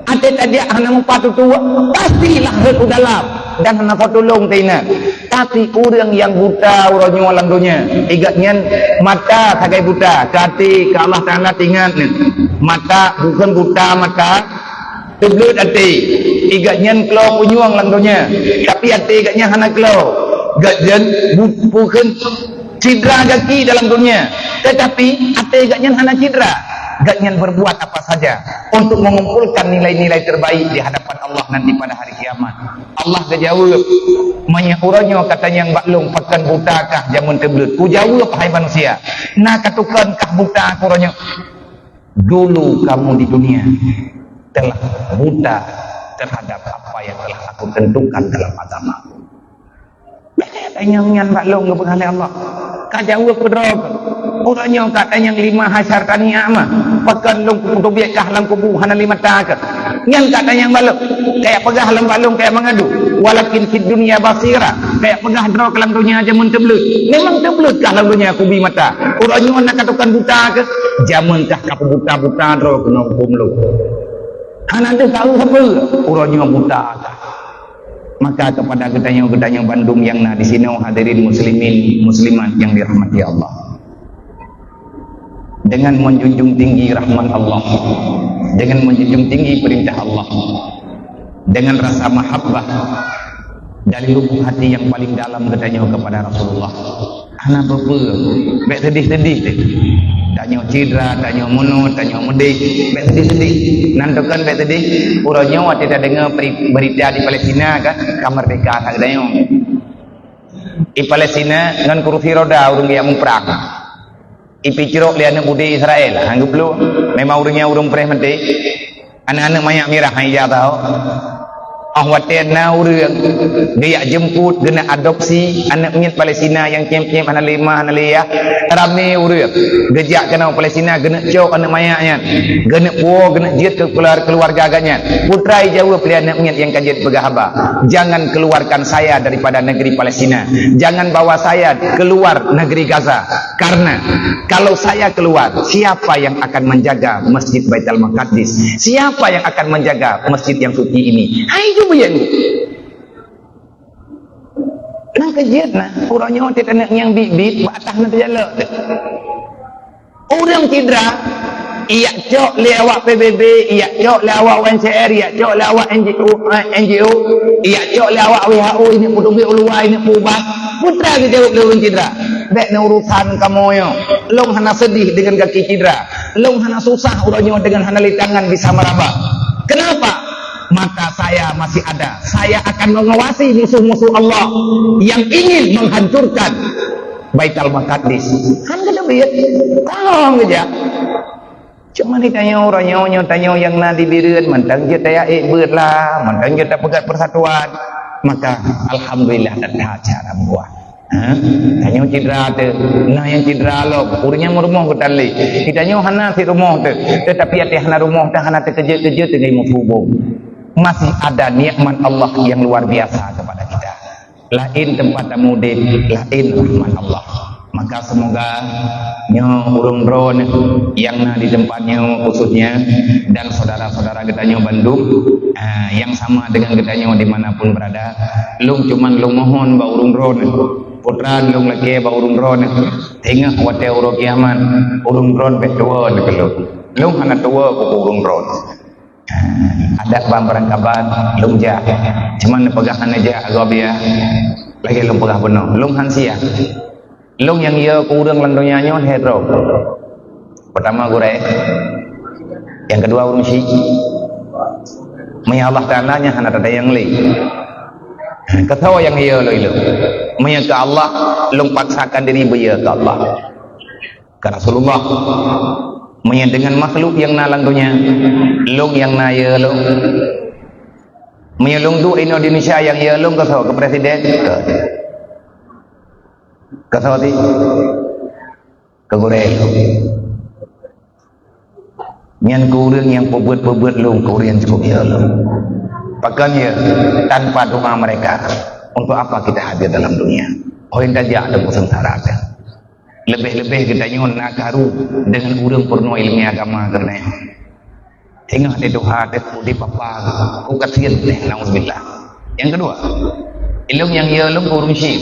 Até tajak hana meupat tutoe, pastilah rhot u dalam dan hana po tulông teuingat. Tapi ureueng nyang buta uroe nyoe lam donya, igat nyan mata sagai buta, keu até keu Allah Taala teuingat nyan. Mata bukon buta mata, teubleuet até. Igat nyan klo punyueng lam donya, tapi até igat nyan hana klo. Igat nyan bu-, bukon cidra gaki dalam dunia, tetapi até gobnyan hana cidra. Gobnyan berbuat apa saja untuk mengumpulkan nilai-nilai terbaik di hadapan Allah nanti pada hari kiamat. Allah geujaweueb, "Meunyoe uroe nyoe ka tanyong bak Lôn pakon buta kah jameun teubleuet, kujaweueb, hai manusia, na ka tukon kah buta keu uroe nyoe? Dulu kamu di dunia telah buta terhadap apa yang telah Aku tentukan dalam agama." Tanyong nyan bak Lôn geupeugah lé Allah. Ka jaweueb keudroe keuh. Uroe nyoe ka tanyong lima hasyar taniah mah. Pakon Lôn kuteubiet kah lam kubu hana lé mata keuh? Nyan ka tanyong bak Lôn. Kayak peugah lam bak Lôn kayak mengadu. Walakin fid dunya basira. Kayak peugah droe keuh lam donya jameun teubleuet. Memang teubleuet kah lam donya kubi mata? Uroe nyoe na ka tukon buta keuh? Jameun kah ka peubuta-buta droe keuh ngon hukôm Lôn? Hana deuh tahu sapeue. Uroe nyoe buta kah? Maka kepada geutanyoe, geutanyoe bandum nyang na di sinoe, hadirin muslimin muslimat yang dirahmati Allah. Dengan menjunjung tinggi rahmat Allah, dengan menjunjung tinggi perintah Allah, dengan rasa mahabbah dari lubuk hati yang paling dalam geutanyoe kepada Rasulullah. Hana peue-peue, bèk seudeh-seudeh teuh. Tanyoe cidra, tanyoe meunoe, tanyoe meudeh, bèk seudeh-seudeh. Nan tukon bèk seudeh, uroe nyoe watèe tadeungoe beri-, berita di Palestina kan, ka merdeka that geutanyoe. Di Palestina ngon kurusi roda ureueng geujak muprang. Ipicrok lé aneuk beudé Israel, han geuplueng. Memang ureueng nyan ureueng preh maté. Aneuk-aneuk manyak mirah, han ija tao. Óh watèe na ureueng geujak jeumput, geuneuk adopsi aneuk miet Palestina nyang cém-cém hana lé ma, hana lé yah. Ramé ureueng geujak keunoe Palestina, geuneuk cok aneuk manyak nyan. Geuneuk puwoe, geuneuk jeuet keu keuluar-, keuluarga geuh nyan. Putra ijaweueb lé aneuk miet nyang ka jeuet peugah haba, "Jangan keluarkan saya daripada negeri Palestina. Jangan bawa saya keluar negeri Gaza. Karena kalau saya keluar, siapa yang akan menjaga Masjid Baitul Maqdis? Siapa yang akan menjaga masjid yang suci ini?" Hai, cuba ya ni. Nang keujeuet na, uroe nyoe teuh aneuk nyang biet-biet bak atah na teujalok teuh. Ureueng cidra, ijak cok lé awak P B B, ijak cok lé awak U N C R, ijak cok lé awak N G O, eh, N G O, ijak cok lé awak W H O, ineuk peuteubiet u luwa, ineuk peuubat. Putra geujaweueb lé ureueng cidra, "Bèk na urusan kamoe nyoe. Lôn hana seudeh deungon gaki cidra. Lôn hana susah uroe nyoe deungon hana lé tangan bisa meuraba. Kenapa? Mata saya masih ada. Saya akan mengawasi musuh-musuh Allah yang ingin menghancurkan Baitul Maqdis." Han geuteubiet, tong geujak. Cuma di tanyoe uroe nyoe, nyoe tanyoe nyang na di Bireuen, mantong jeuet tayaék beuet lah, mantong jeuet tapeugöt persatuan. Maka, alhamdulillah, that-that cara meubuet. Ha? Tanyoe cidra teuh, na nyang cidra lom, ureueng nyang meurumoh geutanlé. Di tanyoe hana sit rumoh teuh, teutapi até hana rumoh teuh hana teukeujot-keujot teuh ngon muphom. Masih ada nikmat Allah yang luar biasa kepada kita. Laén teumpat tameudeh, laén rahmat Allah. Maka semoga nyoe ureueng droeneuh nyang na di teumpat nyoe khususnya dan saudara-saudara geutanyoe bandum, ah, nyang sama dengan geutanyoe di mana pun berada, lôn cuman lôn mohon bak ureueng droeneuh, putra lôn lakèe bak ureueng droeneuh, teungoh watèe uroe kiamat, ureueng droeneuh bèk tuwo lé keu lôn. Lôn hana tuwo keu ureueng droeneuh. Adak ban beurangkaban, lôn jak. Cuma neupeugah hana jak, gob ya. Lagèe lôn peugah bunoe, lôn han siap. Lôn nyang yö keu ureueng lam donya nyoe lhèe droe. Pertama gurèe, nyang keudua ureueng syik. Meunyoe Allah Taala nyan hana tatanyong lé. Keu soe nyang yö lôn ilôn? Meunyoe keu Allah, lôn paksakan diri beuyö keu Allah. Keu Rasulullah. Meunyoe deungon makhluk nyang na lam donya, lôn nyang na yö lôn. Meunyoe lôn duek inoe di Indonesia nyang yö lôn keu soe? Keu presiden? Keu, keu soe ti? Keu gurèe lôn. Nyan keu ureueng nyang peubuet-peubuet lôn, keu ureueng nyang cukup yö lôn. Pakon yö? Tanpa doa mereka, untuk apa kita hadir dalam dunia? Hôi tajak teupeu seungsara teuh. Leubeh-leubeh geutanyoe na karu deungon ureueng peurunoe ileumèe agama keureuna nyan. Teungoh di tuha teuh udép apa, ku kasihan teuh, nauzubillah. Nyang keudua, ilôn nyang yö lôn keu ureueng syik,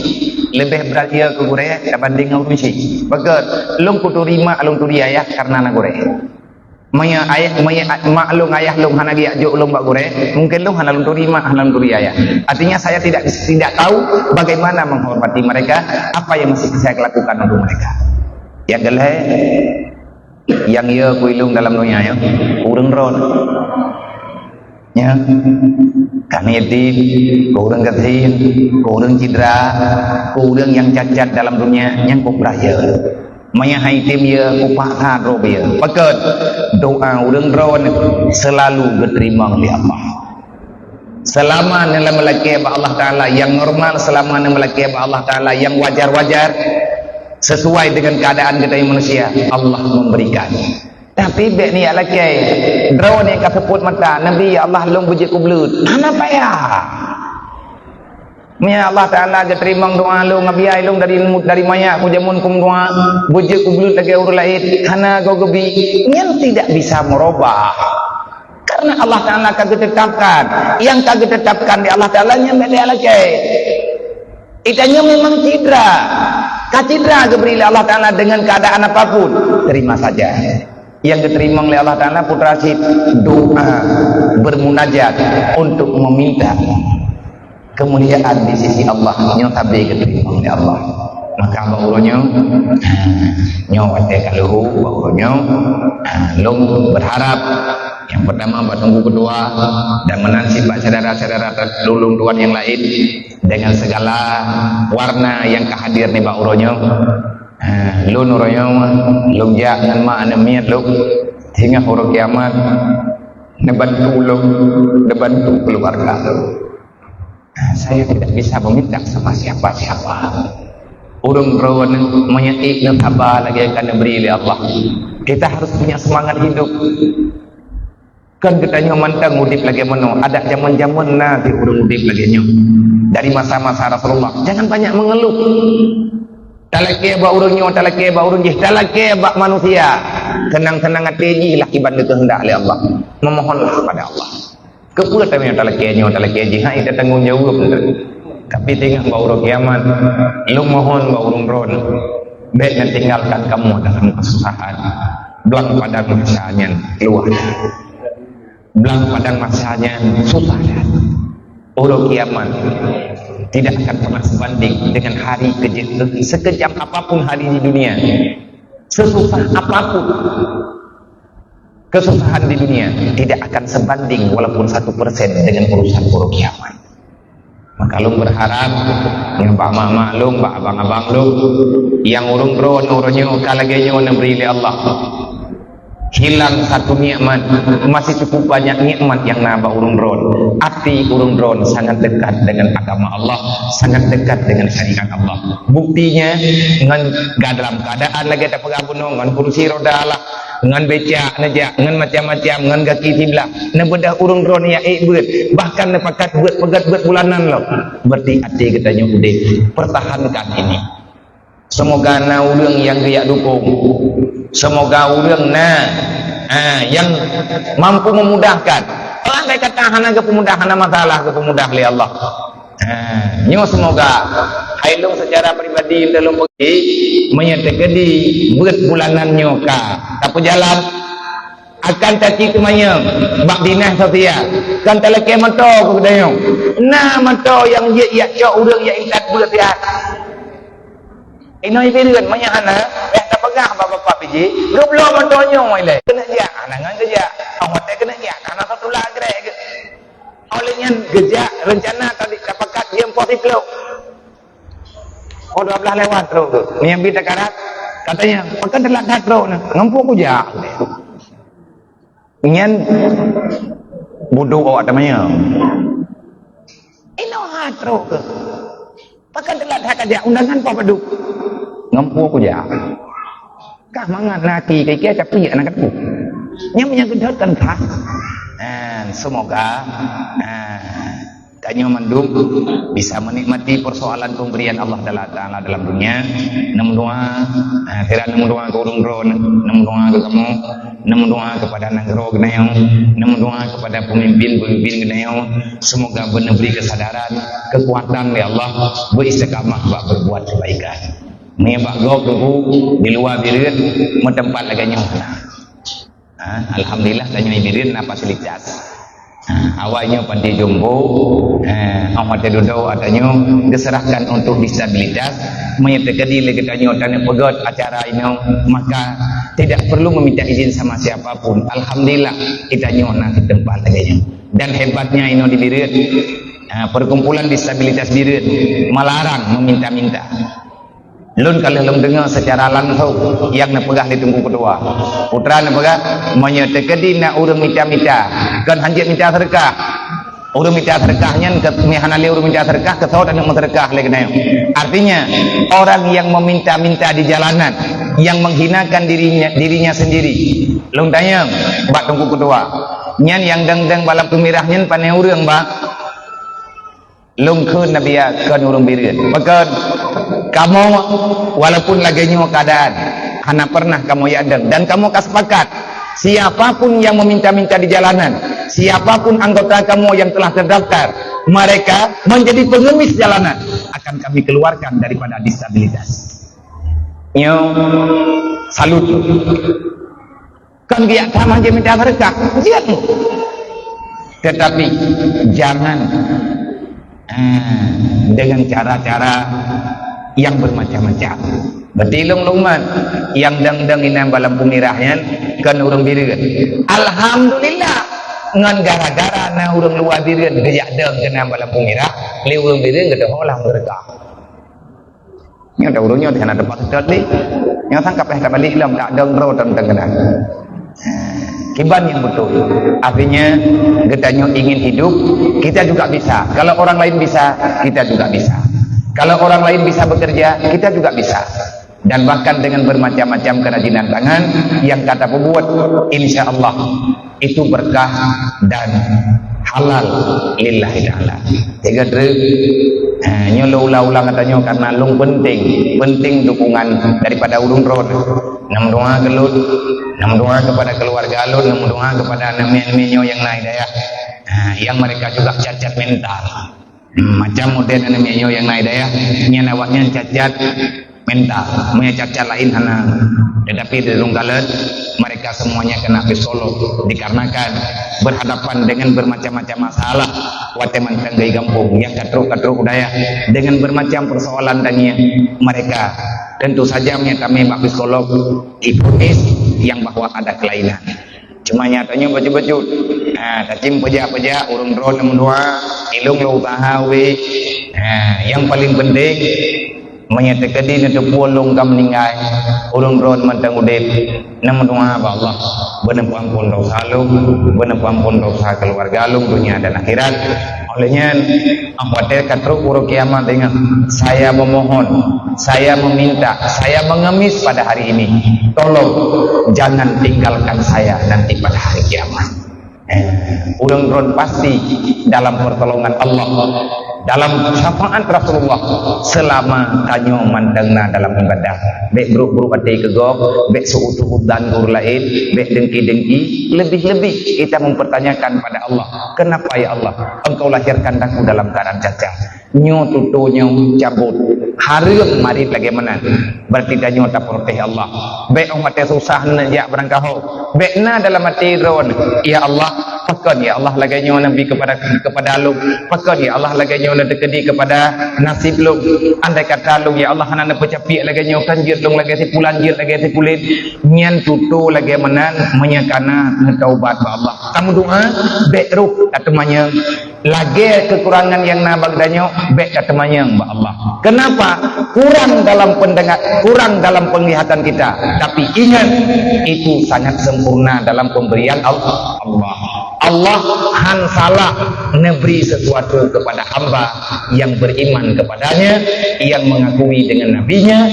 leubeh brat yö keu gurèe tabanding ngon ureueng syik. Pakon? Lôn kuturi mak, lôn turi ayah kareuna na gurèe. Meunyoe ayah, meunyoe a-, mak lôn, ayah lôn hana geujak jok lôn bak gurèe, mungkin lôn hana lôn turi mak, hana lôn turi ayah. Artinya, saya tidak, tidak tahu bagaimana menghormati mereka, apa yang mesti saya lakukan untuk mereka. Nyang keulhèe, nyang yö keu ilôn dalam donya nyoe, ureueng droeneuh. Ya. Kami yatim, keu ureuëng gasien, keu ureuëng cidra, keu ureuëng nyang cacat dalam dunia, nyang kok beuraya. Maya hai item ya, kupak that roh ya. Pakon doa ureuëng droe seulalu geuteurimong lé Allah. Selama neuh meulakée bak Allah Taala nyang normal, selama neuh meulakée bak Allah Taala nyang wajar-wajar, sesuai dengan keadaan geutanyoe manusia, Allah memberikan. Tapi bék niat lakée, droe nyang ka seupôt mata, "Nabi, ya Allah, lôn beujeuet keu buleut." Hana payah. Meunyo Allah Taala geuteurimong doa lôn, ngabiai lôn dari, dari manyak keu jameun keu doa, beujeuet keu buleut lagée ureuëng laén, hana goe geubi, nyan tidak bisa merubah. Karena Allah Taala ka geutetapkan, nyang ka geutetapkan di Allah Taala nyan bék lakée. Geutanyoe memang cidra, ka cidra geubri lé Allah Taala dengan keadaan apapun, terima saja. Nyang geuteurimong lé Allah Taala putra cit doa bermunajat untuk meminta kemuliaan di sisi Allah, nyoe sabe geuteurimong lé Allah. Maka bak uroe nyoe, nyoe watée ka leuhô bak uroe nyoe, lôn berharap yang pertama bak Teungku Ketua dan meunan cit bak syedara-syedara lôn tuan nyang laén dengan segala warna nyang ka hadir nibak uroe nyoe. Ha, lôn uroe nyoe, lôn jak ngon mak aneuk miet lôn. Singoh uroe kiamat, neubantu lôn, neubantu keuluwarga lôn. Ha, saya tidak bisa meminta sama siapa-siapa. Ureuëng droe meunyo ék neusaba lagée ka neubri lé Allah. Kita harus punya semangat hidup. Kan geutanyoe mantong udeb lagée meunoe, adak jameun-jameun na di ureuëng udeb lagée nyoe. Dari masa-masa Rasulullah, jangan banyak mengeluh. Talakée bak ureuëng nyoe, talakée bak ureuëng jih, talakée bak manusia. Keunang-keunang até jih lah kiban geukeuheundak lé Allah. Memohonlah pada Allah. Keupeue tanyoe talakée nyoe, talakée jih, hai tatanggong jaweueb. Tapi teungoh bak uroe kiamat, lôn mohon bak ureuëng droe, bék neutinggalkan kamoe dalam kesusahan. Blang padang mahsyar nyan luwah that. Blang padang mahsyar nyan susah that. Uroe kiamat tidak akan pernah sebanding dengan hari kejut, sekejam apapun hari di dunia, sesusah apapun kesusahan di dunia, tidak akan sebanding walaupun satu persen dengan urusan uroe kiamat. Maka lôn berharap, ngon bak mak-mak lôn, bak abang-abang lôn, nyang ureuëng droe uroe nyoe ka lagée nyoe neubri lé Allah. Hilang satu nikmat, masih cukup banyak nikmat nyang na bak ureuëng droe. Até ureuëng droe sangat dekat dengan agama Allah, sangat dekat dengan syariat Allah. Buktinya, ngon dalam keadaan lagée tapeugah bunoe, ngon kursi roda lah, ngon becak neujak, ngon macam-macam, ngon gaki siblah. Neubeudoh ureuëng droe nyang ék beuet, bahkan neupakat beuet peugét beuet bulanan lom. Berarti até geutanyoe udeb. Pertahankan ini. Semoga na ureuëng nyang geujak dukung. Semoga ureuëng na, ha, nyang mampu memudahkan. Orang kata hana geupeumudah, hana masalah geupeumudah lé Allah. Ha, nyoe semoga hai lôn secara pribadi lôn peugah, meunyoe teukeudi beuet bulanan nyoe ka tapeujalan, akan tacit teumanyong bak dinas sosial, kan talakée moto keu geutanyoe. Na moto nyang jeuet jak cok ureuëng jak intat beuet siat. Inoe Iblih, meunyoe hana, eh, tapeugah bak bapak P J, geubloe moto nyoe ilée. Keuneuk jak, hana ngon geujak. Oh, watée keuneuk jak, hana satu lah grek. Oleh nyan geujak rencana tadi tapakat jeuem poh siplôh. Oh, dua belas lewat trok tu. Meunyo bi takarat, katanya, "Pakon telat that trok nyoe?" "Ngon peue kujak." Nyan budok awak teumanyong. Inoe ha trok keuh. Pakon telat that kajak undangan poh padub. Ngon peue kujak. Kah mangat na aki keu iké tapi aneuk kateupeue. Nyang meunyo geudhôt kan that. Dan semoga, ah, tanyoe mandum bisa menikmati persoalan pemberian Allah Taala, Taala dalam dunia. Neumeudoa, ah, sira neumeudoa keu ureuëng droe, neumeudoa keu kamoe, neumeudoa kepada nanggroe geutanyoe, neumeudoa kepada pemimpin-pemimpin geutanyoe. Semoga beuneubri kesadaran, kekuatan lé Allah, beuistiqamah bak berbuat kebaikan. Meunyo bak gob Teungku di luwa Bireuen meuteumpat lagée nyoe hana. Ha, alhamdulillah tanyoe Bireuen na fasilitas. Ha, awai nyoe panti jombo, ha, óh watée dudoe tanyoe geuserahkan untuk disabilitas. Meunyo teukeudi lé geutanyoe taneuk peugét acara inoe, maka tidak perlu meminta izin sama siapa pun. Alhamdulillah, geutanyoe na di teumpat lagée nyoe. Dan hebatnya inoe di Bireuen, ah, perkumpulan disabilitas Bireuen melarang meminta-minta. Lôn ka lheueh lôn deungoe secara langsung nyang neupeugah lé Teungku Ketua. Putra neupeugah, meunyoe teukeudi na ureuëng mita-mita, kon hanjeuet mita seudeukah. Ureuëng mita seudeukah nyan ke, meuhana lé ureuëng mita seudeukah, keu soe taneuk meuseudeukah lé keunoe. Artinya, orang yang meminta-minta di jalanan, yang menghinakan dirinya, dirinya sendiri. Lôn tanyong bak Teungku Ketua, nyan nyang deng-deng balam peumirah nyan pané ureuëng, Bang? Lôn kheun Nabi, ya, kon ureuëng Bireuen. Pakon? Kamoe, walaupun lagée nyoe keadaan, hana pernah kamoe jak deng. Dan kamoe ka sepakat, siapapun yang meminta-minta di jalanan, siapapun anggota kamoe yang telah terdaftar, mereka menjadi pengemis jalanan, akan kami keluarkan daripada disabilitas. Nyoe salut. Kan biasa mah jeuet mita seudeukah, jeuet. Tetapi jangan, ah, dengan cara-cara yang bermacam-macam. Berarti lôn lukman, nyang deng-deng inan balam peumirah nyan kon ureuëng Bireuen. Alhamdulillah, ngon gara-gara na ureuëng luwa Bireuen geujak deng keunan balam peumirah, lé ureuëng Bireuen geuteuho lah meuseudeukah. Nyoe dah ureuëng nyoe di sana tempat seutôt lé. Nyoe sang kapeh ka balik lom, tak dong droe teuntang keunan. Kiban nyang beutôi. Artinya, geutanyoe ingin hidup, kita juga bisa. Kalau orang lain bisa, kita juga bisa. Kalau orang lain bisa bekerja, kita juga bisa. Dan bahkan dengan bermacam-macam kerajinan tangan yang kita perbuat, insya Allah itu berkah dan halal lillahi ta'ala. Tiga dre, eh, nyoe lôn ulang-ulang geutanyoe karena lôn penting, penting dukungan daripada ureuëng droe. Nam doa keu lôn, nam doa kepada keluarga lôn, nam doa kepada aneuk miet-miet nyoe nyang na hidayah. Eh, yang mereka juga cacat mental. Hmm, macam model aneuk miet nyoe nyang na hidayah, nyan awaknyan cacat mental. Meunyo cacat laén hana. Tetapi di Rungkalet, mereka semuanya kena psikolog dikarenakan berhadapan dengan bermacam-macam masalah. Watée mantong di gampông, nyang ka trok-ka trok u dayah, dengan bermacam persoalan dan yang mereka tentu saja meunyo tamé bak psikolog, divonis yang bahwa ada kelainan. Cuma nyatanya bacut-bacut. Ha, tacim peuja-peuja, ureuëng droe neumeudoa, ilong lôn usaha wéh. Ha, yang paling penting, meunyo teukeudi neuteupeue lôn ka meuninggai, ureuëng droe mantong udeb, neumeudoa bak Allah, beuneupeuampon dosa lôn, beuneupeuampon dosa keluarga lôn, dunia dan akhirat. Oleh nyan, ah, watée ka trok uroe kiamat, ingat, saya memohon, saya meminta, saya mengemis pada hari ini, tolong jangan tinggalkan saya nanti pada hari kiamat. Eh, ureuëng droe pasti dalam pertolongan Allah, dalam syafaat Rasulullah selama tanyoe mantong na dalam ibadah. Bék brok-brok até keu gob, bék seuutoh udan keu ureuëng laén, bék dengki-dengki, lebih-lebih kita mempertanyakan pada Allah, "Kenapa ya Allah Engkau lahirkan aku dalam keadaan cacat?" Nyoe tutoe nyoe cabot. Hareuem marit lagée meunan. Berarti tanyoe taprotes Allah. Bék óh watée susah neujak beurangkaho. Bék na dalam até droe, "Ya Allah, pakon ya Allah lagée nyoe neubi kepada, kepada lôn? Pakon ya Allah lagée nyoe neuteukeudi kepada naseb lôn? Andai kata lôn ya Allah hana neupeucapiek lagée nyoe, kan jeuet lôn lagée si pulan, jeuet lagée si pulen." Nyan tutoe lagée meunan meunyo kana neutaubat bak Allah. Tameudoa, bék roh tateumanyong. Lagée kekurangan nyang na bak geutanyoe, bék tateumanyong bak Allah. Kenapa? Kurang dalam pendengar, kurang dalam penglihatan kita. Tapi ingat, itu sangat sempurna dalam pemberian Al-, Allah. Allah han salah neubri sesuatu kepada hamba yang beriman kepadanya, yang mengakui dengan nabinya,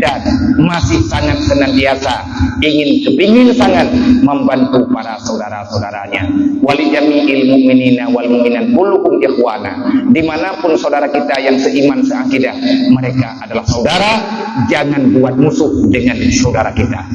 dan masih sangat senantiasa ingin kepingin sangat membantu para saudara-saudaranya. "Wali jami'il mu'minina wal mu'minat kulluhum ikhwana." Dimanapun saudara kita yang seiman seakidah, mereka adalah saudara, jangan buat musuh dengan saudara kita.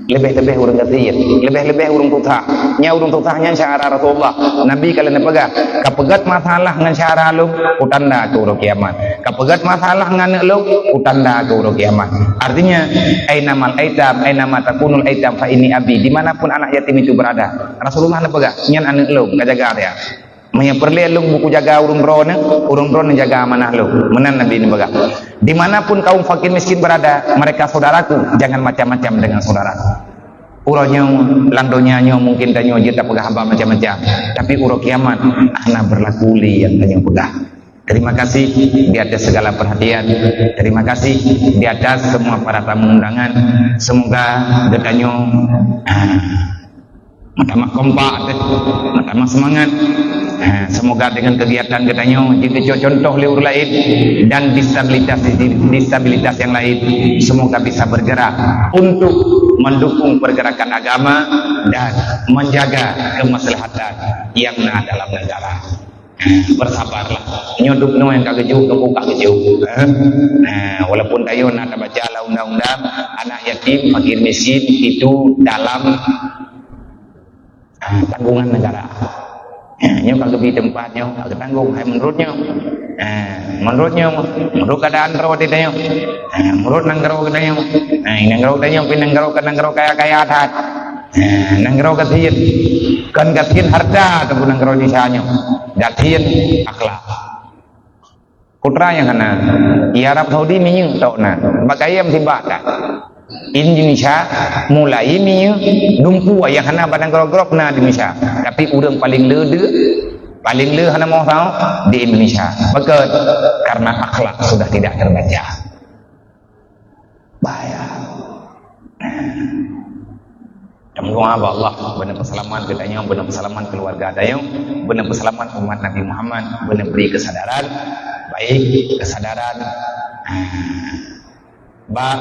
Lebih-lebih ureuëng gasien, lebih-lebih ureuëng susah. Nyan ureuëng susah nyan syedara Rasulullah. Nabi ka lheueh neupeugah, "Ka peugét masalah ngon syedara lôn, kutanda keu uroe kiamat. Ka peugét masalah ngon aneuk lôn, kutanda keu uroe kiamat." Artinya, "Ainamal aitam, ainama takunul aitam fa inni abi." Dimanapun anak yatim itu berada, Rasulullah neupeugah, "Nyan aneuk lôn, kajaga dia." Meunyo peureulée lôn buku jaga ureuëng droeneuh, ureuëng droeneuh jaga amanah lôn. Meunan Nabi neupeugah. "Dimanapun kaum fakir miskin berada, mereka saudaraku, jangan macam-macam dengan saudaraku." Uroe nyoe lam donya nyoe mungkin tanyoe jeuet tapeugah haba macam-macam, tapi uroe kiamat hana berlaku lé nyang tanyoe peugah. Terima kasih di atas segala perhatian. Terima kasih di atas semua para tamu undangan. Semoga geutanyoe, ah, meutamah kompak teuh, meutamah semangat. Ha, semoga dengan kegiatan geutanyoe jeuet contoh lé ureueng laén dan disabilitas, disabilitas yang lain, semoga bisa bergerak untuk mendukung pergerakan agama dan menjaga kemaslahatan yang na dalam negara. Ha, bersabarlah. Nyoe dum nyoe nyang ka geujok, nyoe ka geujok. Ha? Ha, walaupun tanyoe na tabaca lam undang-undang, anak yatim, fakir miskin itu dalam, ha, tanggungan negara. Ha, nyoe ka geubri teumpat nyoe, ka geutanggong, hai menurut nyoe. Ha, menurut nyoe, menurut keadaan droe di tanyoe. Ha, menurut nanggroe geutanyoe. Ha, nanggroe geutanyoe pih nanggroe, nanggroe kaya-kaya that. Ha, nanggroe gasien. Kon gasien harta ataupun nanggroe Indonesia nyoe. Gasien akhlak. Putra nyang hana. Di Arab Saudi minyeuk tok na. Bak gaya meusibat dak. Indonesia mulai minyeuk dumpeue nyang hana bak nanggroe-nanggroe na di Indonesia. Tapi ureueng paling le deuek, paling le hana moh sahoe di Indonesia. Pakon? Karena akhlak sudah tidak terbaca. Bahaya. Teumoga bak Allah beuna peuseulamat geutanyoe, beuna peuseulamat keuluwarga tanyoe, beuna peuseulamat umat Nabi Muhammad, beuna bri keusadaran, baik keusadaran, ah, bak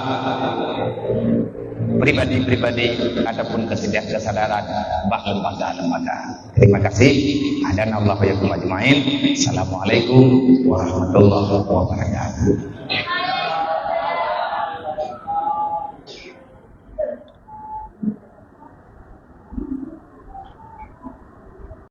pribadi-pribadi ataupun keusada-, keusadaran bak lembaga-lembaga. Terima kasih. Hadanallahu wa iyyakum ajmain. Assalamualaikum warahmatullahi wabarakatuh.